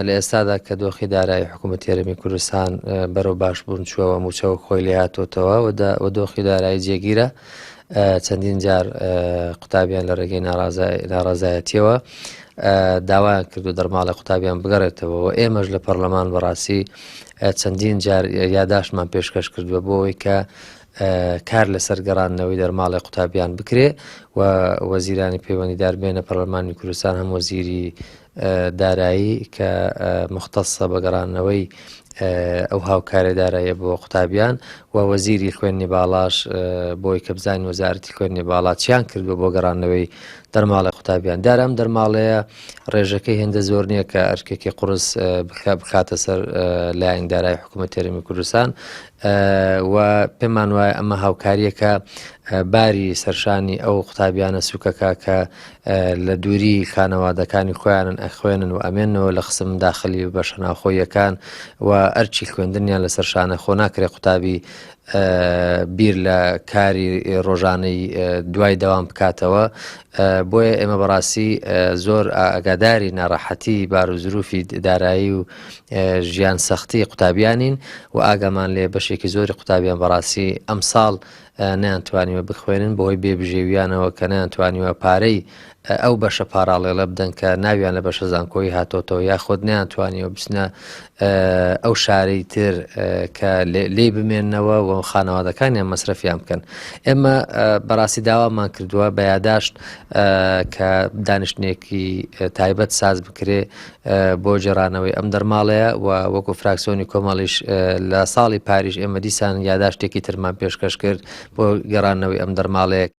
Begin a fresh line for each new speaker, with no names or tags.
لە ئێستادا کە دۆخی دارایی حکوومەتی هەرێمی کوردستان بەرەو باشبوون چووەوە، مووچە وەک خۆی لێ هاتۆتەوە و دۆخی دارایی جێگیرە، چەندین جار قوتابیان لە ڕێگەی ناڕازایەتیەوە داوایان کردو دەرماڵی قوتابیان بگەڕێتەوە و ئێمەش لە پەرلەمان بەڕاستی چەندین جار یاداشتمان پێشکەش کردووە بۆ ئەوەی کە کار لەسەر گەڕاندنەوەی دەرماڵی قوتابیان بکرێ و وەزیرانی پەیوەندیدار بێنە پەرلەمانی کوردستان هەم وەزیری دارایی کە موختەسە بە گەڕانەوەی ئەو هاوکارە داراییە بۆ قوتابیان و وەزیری خوێندنی باڵاش بۆی کە بزانین وەزارەتی خوێندنی باڵا چیان کردووە بۆ گەڕانەوەی دەرماڵی قوتابیان. دیارە ئەم دەرماڵەیە ڕێژەکەی هێندە زۆر نییە کە ئەرکێکی قورس بخاتە سەر لایەن دارای حکوومەت هەرێمی کوردستان و پێمان وایە ئەمە هاوکاریەکە باری سەرشانی ئەو قوتابیانە سوکەکە کە لە دووری خانەوادەکانی خۆیانن ئەخوێنن و ئەمێنەوە لە قسم داخلی و بەشە ناوخۆیەکان و ئەرچی خوێندنیان لەسەر شانە خۆ ناکرێ قوتابی بیر لە کاری ڕۆژانەی دوای دەوام بکاتەوە بۆیە ئێمە بەڕاستی زۆر ئاگاداری ناڕەحەتی بار و زروفی دارایی و ژیان سەختی قوتابیانین و ئاگامان لێ بەشێکی زۆری قوتابیان بەڕاستی ئەمساڵ نەیانتوانیوە بخوێنن بەهۆی بێ بژێویانەوە کە نەیانتوانیوە پارەی ئەو بەشە پاراڵێڵە بدەن کە ناویان لە بەشە زانکۆیی هاتۆتەوە یاخود نەیانتوانیوە بچنە ئەو شارەی تر کە لێی بمێننەوە و خانەوادەکانیان مەسرەفیان بکەن. ئێمە بەڕاستی داوامان کردووە بە یاداشت کە دانیشتنێکی تایبەت ساز بکرێ بۆ گێڕانەوەی ئەم دەرماڵەیە و وەکو فراکسیۆنی کۆمەڵیش لە ساڵی پاریش ئێمە دیسان یاداشتێکی ترمان پێشکەش کرد بۆ گەڕانەوەی ئەم دەرماڵەیە.